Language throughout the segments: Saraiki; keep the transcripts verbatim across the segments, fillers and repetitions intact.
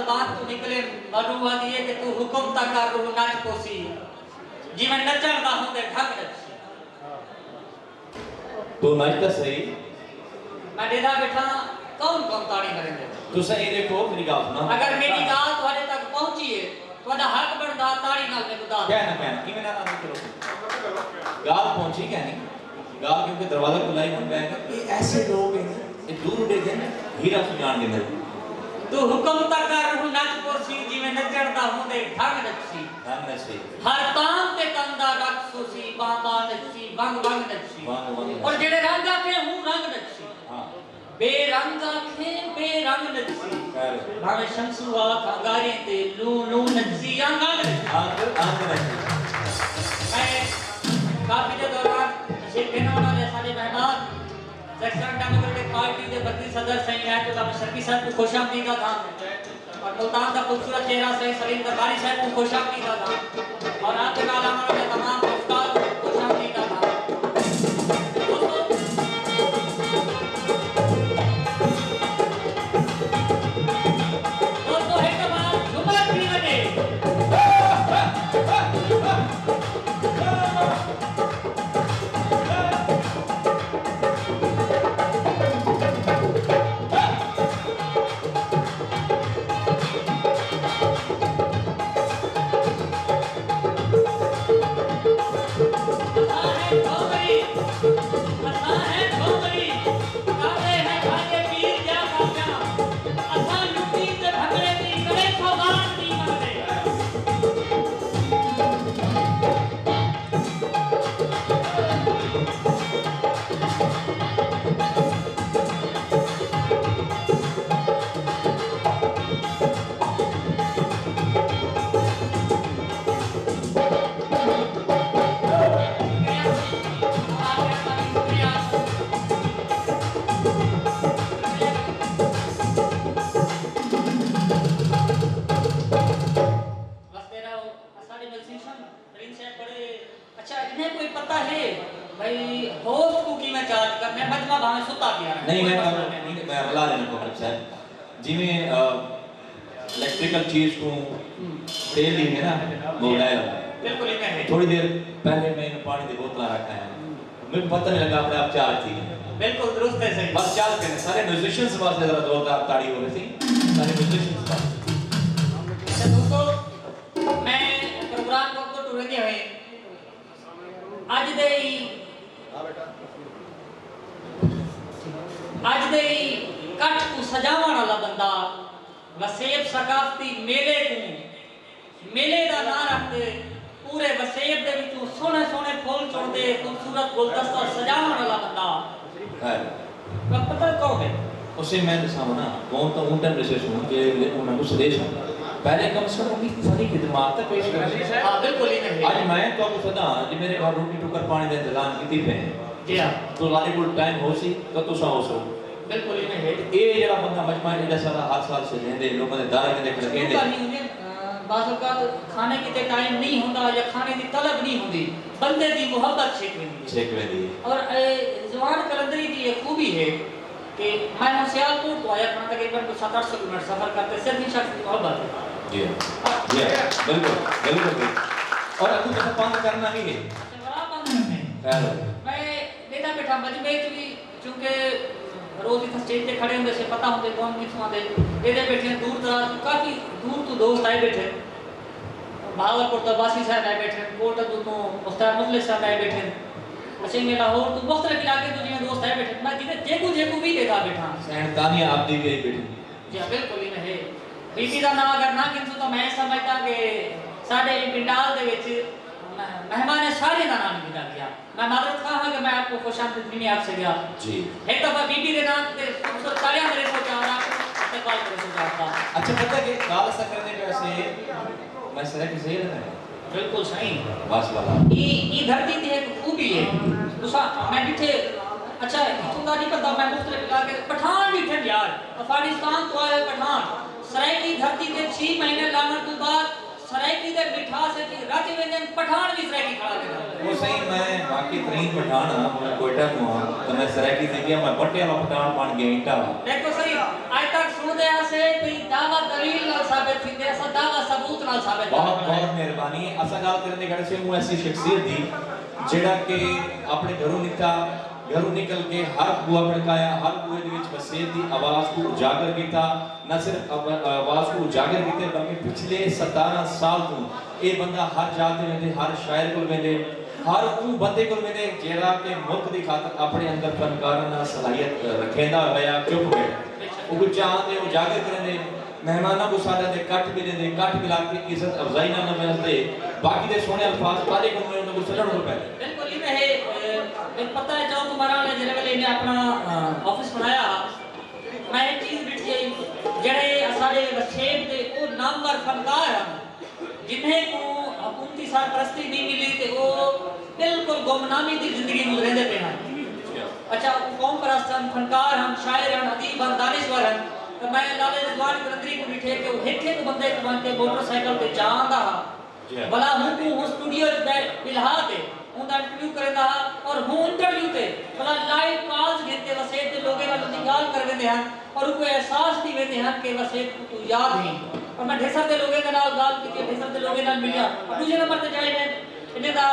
زبان توں نکلے، ماݙو آہدی ہے کہ توں حکم تاں کر، روح نچ پوسی، جیویں نچݨ دا ہوندے ڈھنگ نچسی۔ توں نچ تاں سہی۔ میں ݙیہدا ٻیٹھاں، کون کون تاڑی مریندے؟ تساں اے ݙیکھو، میݙی ڳالھ سݨو۔ اگر میݙی ڳالھ تہاݙے تک پہنچی ہے، تہاݙا حق بݨدا تاڑی نال میکوں داد۔ کائنی، کائنی، کیویں نہ آندی کرو۔ ڳالھ پہنچی کائنی۔ ڳالھ کیونکہ دروازہ کھلا ہی ہݨ پئے گا۔ اے ایسے لوگ ہیں، اے دور ݙیہدن، ہیرا سنڄاݨ ݙیندن۔ توں حکم تاں کر، روح نچ پوسی، جیویں نچݨ دا ہوندے ڈھنگ نچسی۔ ڈھنگ نچسی۔ ہر تان تے تن دا رقص ہوسی، ٻانہہ ٻانہہ نچسی، ونگ ونگ نچسی۔ ونگ ونگ نچسی۔ اور جیڑھے رنگ آکھے، ہوں رنگ نچسی۔ ہاں۔ بے رنگ آکھیں، بے رنگ نچسی۔ خیر۔ بھانویں شمسو آکھ انگاریں تے لوں لوں نچسی، انگ انگ نچسی۔ انگ انگ نچسی۔ میں کافی دے دوران تشریف گھن آوݨ والے اساݙے مہمان سیکشنل ڈیموکریٹک پارٹی دے مرکزی صدر سئیں عنایت اللہ مشرقی صاحب کوں خوش آمدید آکھاں۔ اور ملتان دا خوبصورت چہرہ سئیں سلیم درباری صاحب کوں خوش آمدید آکھاں۔ اور آپ دے نال آوݨ والے تمام استاد کوں خوش آمدید آکھاں۔ دوستو، دوستو، ہک بار جھمک تھی ونڄے۔ وسدے رہو، اساݙے میوزیشن ترین صاحب بڑے، اچھا، انہیں کوئی پتہ ہے بھئی ہوسٹ کوں کیویں چارج کرݨے؟ مجمع بھانویں ستا پیا رہے، نہیں، کوئی میں، مسئلہ نہیں۔ میں رلا لینا کوکب صاحب۔ جیویں، آ، الیکٹریکل چیز کوں ہوں۔ تیل ݙیندے نا، موبائل۔ بالکل ایویں ہے۔ تھوڑی دیر پہلے میں انہوں پاݨی دی بوتلاں رکھ آیا۔ میکوں پتہ نہیں لڳا، اپݨے آپ چارج تھی ڳئے۔ بالکل درست ہے سئیں۔ بس چل پئے۔ سارے میوزیشنز واسطے ذرا زوردار تاڑی ہووے سئیں۔ سارے میوزیشنز واسطے۔ اچھا دوستو، میں پروگرام کوں اڳوں ٹریندے ہوئے اڄ دے ہی، اڄ دے ہی کٹھ کوں سجاوݨ والا بندہ، وسیب ثقافتی میلے کوں، میلے دا ناں رکھ تے پورے وسیب دے وچوں سوہݨے سوہݨے پھل چݨ تے خوبصورت گلدستہ سجاوݨ والا بندہ۔ خیر۔ تہاکوں پتہ کون ہے؟ اسے میں ݙساواں نا، کون تاں اوں ٹائم ݙسے سوں جے ویلے انہاں کوں سݙے سوں۔ پہلے کم سے کم اپݨی فنی خدمات تاں پیش کرے۔ ہاں، بالکل ایویں ہے۔ اڄ میں تہاکوں سݙاں، اڄ میرے گھر روٹی ٹکر پاݨی دا انتظام کیتی پئے ہیں۔ جی ہاں۔ تہاݙے کول ٹائم ہوسی تاں تساں ہوسو۔ بالکل ایویں ہے۔ اے جیڑھا بندہ مجمع ایݙا سارا ہر سال سجیندے، لوکاں دے در ویندے، کھڑکیندے۔ ضرورت نہیں ہوندی، آ، بعض اوقات کھانے کیتے ٹائم نہیں ہوندا یا کھانے دی طلب نہیں ہوندی، بندے دی محبت چھک ویندی ہے۔ چھک ویندی ہے۔ اور اے زبان قلندری دی اے خوبی ہے کہ میں ہݨ سیالکوٹ توں آیا کھڑاں، تقریباً کوئی ست اٹھ سو کلومیٹر سفر کر تے، صرف ایں شخص دی محبت ہے۔ جی ہاں۔ جی ہاں۔ بالکل، بالکل، بالکل۔ اور اڳوں تساں پندھ کرݨا وی ہے۔ اچھا، ولا پندھ کرݨے۔ خیر ہو۔ میں ݙیہدا ٻیٹھاں مجمع وچ وی، چونکہ روز اتھاں سٹیج تے کھڑے ہوندے سے، پتہ ہوندے کون کتھوں آندے۔ ݙیہدے ٻیٹھے ہیں دور دراز توں، کافی دور توں دوست آئے ٻیٹھے۔ بہاولپور توں عباسی صاحب آئے ٻیٹھے، کوٹ ادو توں مختار مخلص صاحب آئے ٻیٹھے۔ اچھا، ایویں لاہور توں مختلف علاقے توں جیویں دوست آئے ٻیٹھے، میں جیویں جیکوں جیکوں وی ݙیہدا ٻیٹھاں۔ سئیں تانیہ عابدی وی آئی ٻیٹھی۔ جی ہاں، بالکل ایویں ہے۔ بی بی دا ناں اگر نہ گھنسوں تاں میں ایں سمجھداں کہ ساݙے ایں پنڈال دے وچ مہ-، مہمانیں ساریاں دا ناں نہیں گھدا ڳیا۔ میں معذرت خواہ ہاں کہ میں آپ کوں خوش آمدید نہیں آکھ سڳیا۔ جی۔ ہک دفعہ بی بی دے ناں تے خوبصورت تاڑیاں مریسو چا، آپ کوں استقبال کریسو چا آپ دا۔ اچھا، پتہ کہ ڳالھ اساں کریندے پئے سے، میں سرائیکی صحیح ہے نا؟ بالکل سئیں۔ بس والا۔ ایں، ایں دھرتی دی ہک خوبی ہے۔ تساں، میں ݙٹھے، اچھا، اتھوں دا نہیں پتہ، میں مختلف علاقے، پٹھان ݙٹھن یار، افغانستان توں آئے پٹھان، سرائیکی دھرتی تے چھی مہینے لانگݨ توں بعد سرائیکی دے مٹھاس اچ رچ ویندن، پٹھان وی سرائیکی کھڑا ویندا۔ او سئیں، میں واقعی ترین پٹھان ہاں، میں کوئٹہ توں ہاں، تے میں سرائیکی سکھیا، میں بٹے والا پٹھان بݨ ڳیا، اینٹا والا۔ ݙیکھو سئیں، اڄ تک سݨدے ہاسے بھئی دعوت دلیل نال تھیندے، اساں دعویٰ ثبوت نال ثابت کر بہت سڳدے ہیں۔ بہت مہربانی۔ اساں ڳالھ کرݨ دے کھڑے سے اوں ایسی شخصیت دی، جیڑھا کہ اپݨے گھروں نکھا، گھروں نکل کے ہر بوہا کھڑکایا، ہر بوہے دے وچ وسیب دی آواز کوں اجاگر کیتا۔ نہ صرف آواز کوں اجاگر کیتے بلکہ پچھلے ستارہ سال توں اے بندہ ہر جاہ تے ویندے، ہر شاعر کول ویندے، ہر اوں بندے کول ویندے جیڑھا کہ ملک دی خاطر اپݨے اندر فنکارانہ صلاحیت رکھیندا ہویا چپ ڳئے۔ اوکوں چاہندے، اجاگر کریندے، مہماناں کوں ساݙاں دے کٹھ ٻلیندے، کٹھ ٻلا کے عزت افزائی نال نویسدے۔ باقی دے سوہݨے الفاظ تہاݙے کولوں انہاں کوں سݙݨ کوں پئے۔ بالکل ایویں ہے۔ میکوں پتہ ہے چوک مارا والے جیڑھے ویلے انہیں اپݨا آفس بݨایا ہا، میں ہک چیز ݙٹھی ہئی، جیڑھے اساݙے وسیب دے او نامور فنکار ہن جنہیں کوں حکومتی سرپرستی نی ملی تے او بالکل گمنامی دی زندگی گزریندے پئے ہن۔ اچھا، او قوم پرست ہن، فنکار ہن، شاعر ہن، ادیب ہن، دانشور ہن، تاں میں لالے رضوان قلندری کوں ݙٹھے کہ او ہک ہک بندے کوں بݨ کے موٹر سائیکل تے چا آندا ہا۔ ولا ہوں کوں ہوں سٹوڈیو اچ ٻلہا تے اوندا انٹرویو کریندا ہا اور ہوں انٹرویو تے ولا لائیو کالز گھن کے وسیب دے لوگیں نال اوندی ڳالھ کرویندے ہن اور اوکوں احساس ݙیویندے ہن کہ وسیب کوں توں یاد ہیں۔ اور میں ڈھیسر دے لوگیں دے نال ڳالھ کیتی، ڈھیسر دے لوگیں نال ملیا اور ݙوجھے نمبر تے جائے میں انہیں دا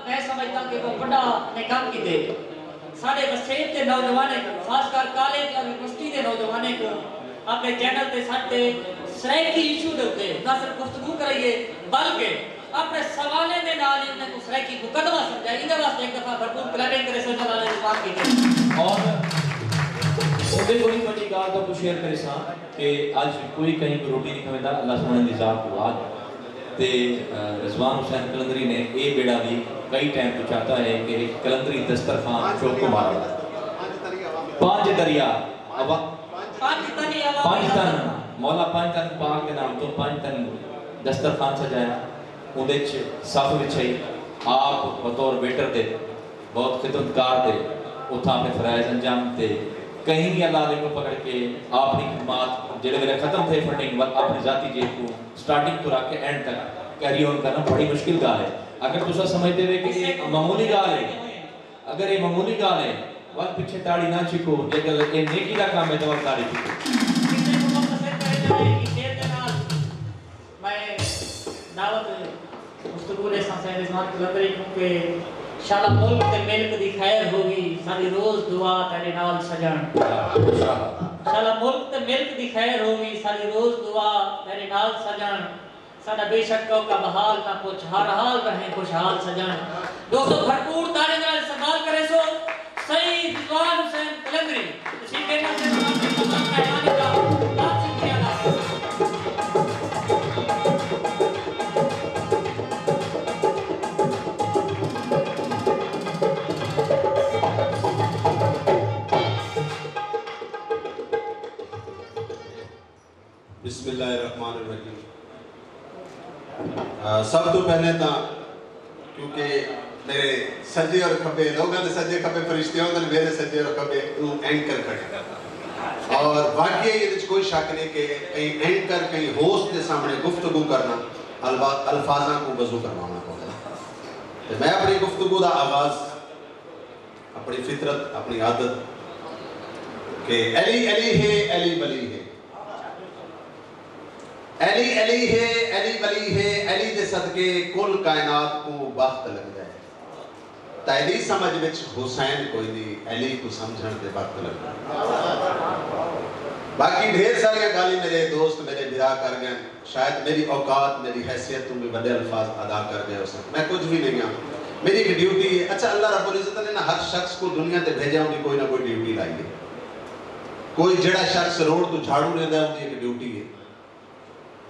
میں سمجھداں کہ بہت وݙا انہیں کم کیتے۔ ساݙے وسیب دے نوجوانیں کوں، خاص کر کالج اور یونیورسٹی دے نوجوانیں کوں اپݨے چینل تے سݙ تے سرائیکی ایشو دے اتے نہ صرف گفتگو کرائیے بلکہ اپݨے سوالیں دے نال ہی انہیں کوں سرائیکی مقدمہ سمجھائے۔ ایندے واسطے ہک دفعہ بھرپور کلیپنگ کریسوں، جلال علی خان کیتے۔ اور اوندے کول ہی وݙی ڳالھ تہاکوں شیئر کریساں کہ اڄ کوئی کہیں کوں روٹی نی کھویندا، اللہ سوہݨے دی ذات کوں آکھ تے رضوان حسین قلندری نے اے ٻیڑا وی کئی ٹائم توں چاہتا ہے کہ ہک قلندری دسترخوان چوک کوں مارا ونڄے۔ پنج دریا، پنج تن، مولا پنج تن پاک دے نام توں پنج تن دسترخوان سجایا، اوندے اچ صف وچھائی، آپ بطور ویٹر دے بہت خدمتکار دے اتھاں اپݨے فرائض انجام ݙتے۔ کہیں وی اللہ آلے کوں پکڑ کے آپ نی خدمات جیڑھے ویلے ختم تھئے فنڈنگ ول اپݨی ذاتی جیب کوں سٹارٹنگ توں رکھ کے اینڈ تک کیری آن کرݨا بڑی مشکل ڳالھ ہے۔ اگر تساں سمجھدے وے کہ اے معمولی ڳالھ ہے، اگر اے معمولی ڳالھ ہے ول پچھے تاڑی نہ چھکو، جے اگر اے نیکی دا کم ہے تاں ول تاڑی چھکو۔ میں دعوت گفتگو ݙیساں سئیں رضوان قلندری کوں کہ شالا ملک تے ملک دی خیر ہووی ساݙی روز دعا تیݙے نال سڄݨ۔ شالا ملک تے ملک دی خیر ہووی ساݙی روز دعا تیݙے نال سڄݨ۔ ساݙا بے شک کوکب حال نہ پچھ ہر حال رہیں خوشحال سڄݨ۔ دوستو بھرپور تاڑیاں دے نال استقبال کریسو سئیں رضوان حسین قلندری۔ بسم اللہ الرحمن الرحیم۔ سب توں پہلے تاں کیونکہ میرے سجے اور کھبے لوگاں دے سجے کھبے فرشتے ہوندے نے، میرے سجے اور کھبے او اینکر کھڑے۔ اور واقعی ایندے وچ کوئی شک نہیں کہ کہیں اینکر کہیں ہوسٹ دے سامنے گفتگو کرنا الفاظاں کوں وضو کرواوݨا پوندا ہے۔ تے میں اپݨی گفتگو دا آغاز اپݨی فطرت، اپݨی عادت کہ علی علی ہے، علی ولی ہے۔ علی علی ہے، علی ولی ہے، علی دے صدقے کل کائنات کوں بخت لڳدا ہے۔ تیݙی سمجھ وچ حسین کوئی نی، علی کوں سمجھݨ تے وقت لڳدا ہے۔ باقی ڈھیر ساریاں ڳالھیں میرے دوست، میرے بھرا کر ڳئن۔ شاید میݙی اوقات، میݙی حیثیت توں وی وݙے الفاظ ادا کر ڳئے ہوسن۔ میں کجھ وی نئیں ہاں۔ میݙی ہک ڈیوٹی ہے۔ اچھا، اللہ رب العزت نے نہ ہر شخص کوں دنیا تے بھیجا، اوندی کوئی نہ کوئی ڈیوٹی لائی ہے۔ کوئی جیڑھا شخص روڈ توں جھاڑو ݙیندا ہے، اوندی ہک ڈیوٹی ہے۔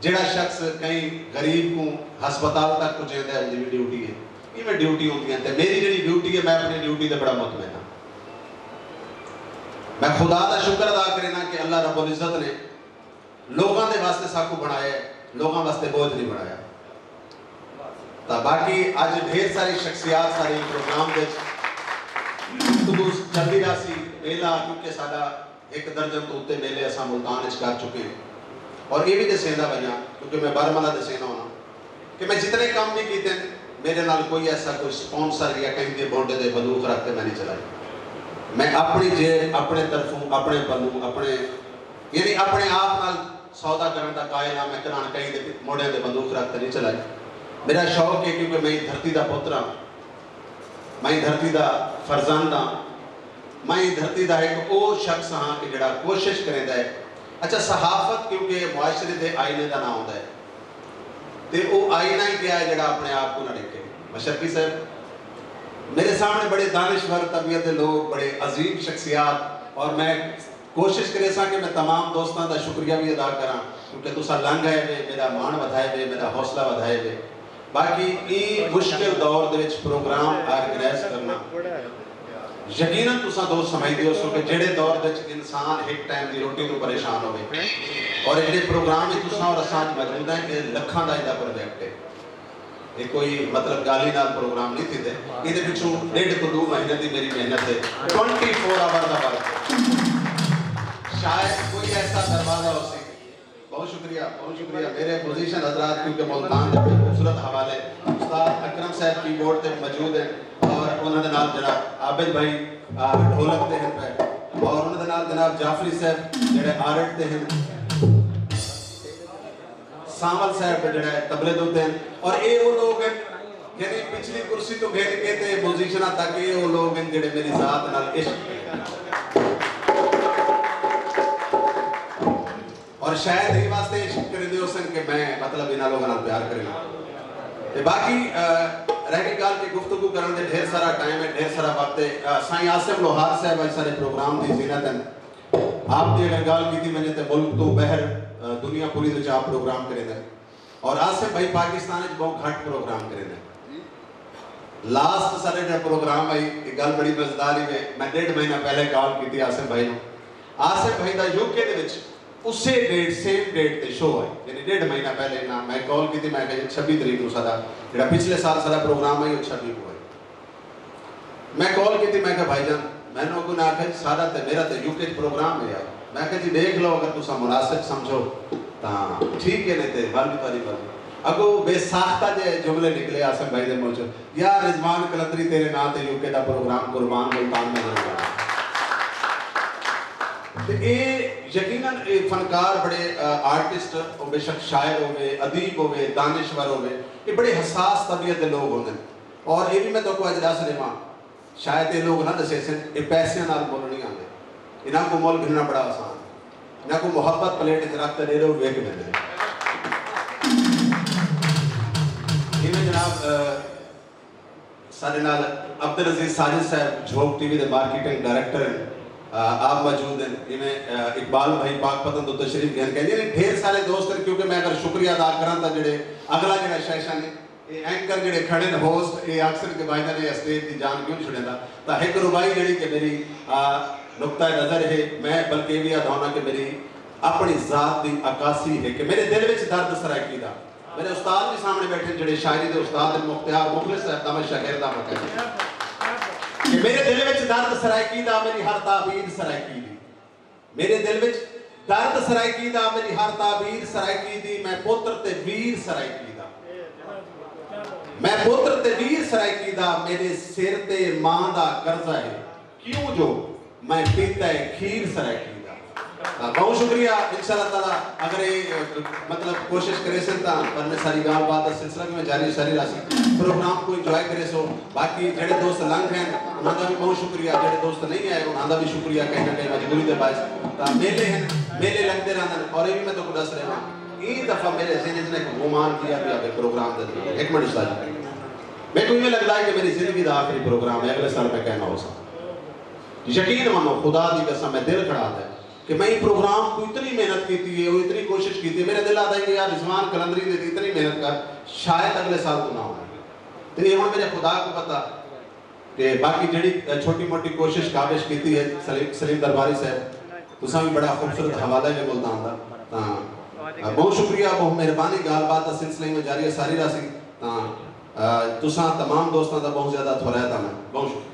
جیڑھا شخص کہیں غریب کوں ہسپتال تک پڄیندا ہے، اوندی وی ڈیوٹی ہے۔ ایویں ڈیوٹی ہوندیاں تے میݙی جیڑھی ڈیوٹی ہے، میں اپݨی ڈیوٹی تے بڑا مطمئن ہاں۔ میں خدا دا شکر ادا کرینداں کہ اللہ رب العزت نے لوکاں دے واسطے ساکوں بݨایا ہے، لوکاں واسطے بوجھ نی بݨایا۔ تاں باقی اڄ ڈھیر ساری شخصیات سارے پروگرام دے وچ گفتگو چلدی رہسی۔ ویلا کیونکہ ساݙا ہک درجن توں اتے ویلے اساں ملتان وچ کر چکے ہیں اور ایہ وی ݙسیندا ونڄاں کیونکہ میں برملا ݙسیندا ہونداں کہ میں جتنے کم وی کیتے ہن، میݙے نال کوئی ایسا کوئی سپانسر یا کہیں دے بونڈے دے بندوق رکھ تے میں نی چلائی۔ میں اپݨی جیب، اپݨے طرفوں، اپݨے پلوں، اپݨے یعنی اپݨے آپ نال سودا کرݨ دا قائل ہاں، میں کݙاہݨ کہیں دے موڑیاں تے بندوق رکھ تے نہیں چلائی۔ میرا شوق ہے، کیونکہ میں ایں دھرتی دا پتر ہاں، میں ایں دھرتی دا فرزند ہاں، میں ایں دھرتی دا ہک او شخص ہاں کہ جڑا کوشش کریندا ہے۔ اچھا، صحافت کیونکہ معاشرے دے آئینے دا ناں ہوندا ہے، تے او آئینہ ہی کیا ہے جڑا اپنے آپ کو نہ ڈیکھے؟ مشرقی صاحب، میرے سامنے بڑے دانشور طبیعت دے لوگ، بڑے عظیم شخصیات، اور میں کوشش کریساں کہ میں تمام دوستاں دا شکریہ بھی ادا کراں، کیونکہ تساں لنگھ آئے وے، میرا مان ودھائے وے، میرا حوصلہ ودھائے وے۔ باقی ایں مشکل دور دے وچ پروگرام آرگنائز کرنا، یقیناً تساں دوست سمجھدے ہوسو کہ جیڑھے دور دے وچ انسان ہک ٹائم دی روٹی توں پریشان ہووے، اور جیڑھے پروگرام وچ تساں اور اساں اڄ موجود ہیں، اے لکھاں دا ایندا پروجیکٹ ہے۔ یہ کوئی مطلب گالی نال پروگرام نہیں تھیندے۔ ایندے پچھوں ڈیڑھ توں ڈو مہینے دی میری محنت ہے، ٹوئنٹی فور آور دا ورک ہے۔ شاید کوئی ایسا دروازہ ہوسی۔ بہت شکریہ، بہت شکریہ میرے میوزیشن حضرات، کیونکہ ملتان دے بڑے خوبصورت حوالے، استاد اکرم صاحب کی بورڈ تے موجود ہیں، اور انہاں دے نال جناب عابد بھائی، آ، ڈھولک تے ہیں پہ، اور انہاں دے نال جناب جعفری صاحب جڑے آرٹ تے ہیں۔ سانول صاحب جڑا ہے طبلے دے اتے ہیں، اور اے او لوگ ہیں، یعنی پچھلی کرسی تو گھن کے تے میوزیشناں تک، اے او لوگ ہیں جڑے میری ذات نال عشق کریں۔ اور شاید ایں واسطے عشق کریندے ہوسن کہ میں، مطلب، انہاں لوگاں نال پیار کرینداں۔ تے باقی، آ، رہ گئی ڳالھ کہ گفتگو کرݨ دے ڈھیر سارا ٹائم ہے، ڈھیر سارا وقت ہے۔ آ، سائیں عاصم لوہار صاحب اڄ سارے پروگرام دی زینت ہیں۔ آپ دی اگر ڳالھ کیتی ونڄے تے ملک توں ٻاہر، آ، دنیا پوری دے وچ آپ پروگرام کریندے۔ اور آصف بھائی پاکستان وچ ٻہوں گھٹ پروگرام کریندے۔ لاسٹ سارے جڑا پروگرام آئی، ایک ڳالھ بڑی مزیدار ہی ہے، میں ݙیڈھ مہینہ پہلے کال کیتی آصف بھائی نوں۔ آصف بھائی دا یو کے دے وچ اسے ڈیٹ، سیم ڈیٹ تے شو آئی، یعنی ݙیڈھ مہینہ پہلے نہ میں کال کیتی، میں کہا جی چھبی تاریخ نوں سارا جڑا پچھلے سال سارا پروگرام آئی، او چھبی کو آئی۔ میں کال کیتی، میں کہا بھائی جان، میں نوں اگوں نہ آکھیا جی سارا تے میرا تے یو کے پروگرام ہے یار۔ میں کہا جی ݙیکھ لو، اگر تساں مناسب سمجھو تاں ٹھیک ہے، نہیں تے ول بھی تہاݙی مرضی۔ اگوں بے ساختہ جے جملے نکلے آصف بھائی دے منہ چوں، یار رضوان قلندری تیرے ناں تے یو کے دا پروگرام قربان ملتان میں ہونا۔ تے اے یقیناً اے فنکار بڑے، آ، آرٹسٹ، او بے شک شاعر ہووے، ادیب ہووے، دانشور ہووے، اے بڑے حساس طبیعت دے لوگ ہوندے نے۔ اور اے وی میں تہاکوں اڄ ݙس ݙیواں، شاید اے لوگ نہ ݙسیسن، اے پیسیاں نال مُل نہیں آندے۔ انہاں کوں مُل گھننا بڑا آسان ہے۔ انہاں کوں محبت پلیٹ اچ رکھ تے ݙے ݙیو، وک ویندے۔ ایویں جناب، آ، ساݙے نال عبدالعزیز ساجد صاحب جھوک ٹی وی دے مارکیٹنگ ڈائریکٹر ہن، آ، آپ موجود ہن۔ ایویں، آ، اقبال بھائی پاک پتن توں تشریف گھن کے، یعنی ڈھیر سارے دوست ہن، کیونکہ میں اگر شکریہ ادا کراں تاں جڑے اگلا جڑا سیشن ہے، اے اینکر جڑے کھڑے ہن، ہوسٹ، اے آکھسن کہ بھائی جان اے اسٹیج دی جان کیوں چھڑیندا؟ تاں ہک رباعی جڑی کہ میری، آ، نقطہ نظر ہے، میں بلکہ اے وی آہدا ہونا کہ میری اپݨی ذات دی عکاسی ہے کہ میرے دل وچ درد سرائیکی دا۔ میرے استاد وی سامݨے ٻیٹھے ہن جڑے شاعری دے استاد ہن، مختیار مخلص صاحب دامت شاکر دامت ہے کہ میرے دل وچ درد سرائیکی دا، میری ہر تعبیر سرائیکی دی۔ میرے دل وچ درد سرائیکی دا، میری ہر تعبیر سرائیکی دی، میں پتر تے ویر سرائیکی دا۔ میں پتر تے ویر سرائیکی دا، میرے سر تے ماں دا قرضہ ہے، کیوں جو میں پیتا ہے کھیر سرائیکی دا۔ تاں بہت شکریہ، انشاءاللہ تعالیٰ اگر اے، مطلب، کوشش کریسن تاں، پر میں ساری ڳالھ بات دا سلسلہ بھی میں جاری ساری رہسی۔ پروگرام کو انجوائے کریسو۔ باقی جڑے دوست لنگھ ہن، انہاں دا بھی بہت شکریہ، جڑے دوست نہیں آئے، انہاں دا بھی شکریہ، کہیں نہ کہیں مجبوری دے باعث۔ تاں میلے ہن، میلے لڳدے رہندن، اور اے بھی میں تہاکوں ݙس رہا ہاں، ایں دفعہ میرے ذہن وچ نہ ہک گمان کیا پیا کہ پروگرام دے دوران، ہک منٹ استاد جی، میکوں ایویں لڳدا ہے کہ میری زندگی دا آخری پروگرام ہے، اڳلے سال میں کہیں نہ ہوساں۔ یقین منو، خدا دی قسم، میں دل کھڑا تے کہ میں ایں پروگرام کوں اتنی محنت کیتی ہے اور اتنی کوشش کیتی ہے، میرا دل آہدا ہے کہ یار رضوان قلندری نے اتنی محنت کر، شاید اڳلے سال توں نہ ہووے۔ تے اے ہݨ میرے خدا کوں پتہ۔ تے باقی جڑی چھوٹی موٹی کوشش کاوش کیتی ہے سلیم، سلیم درباری صاحب، تساں وی بڑا خوبصورت حوالہ ہے ملتان دا، تاں بہت شکریہ، بہت مہربانی، ڳالھ بات دا سلسلہ ایویں جاری ہے ساری رہسی، تاں تساں تمام دوستاں دا بہت زیادہ تھورائت ہاں میں، بہت شکریہ۔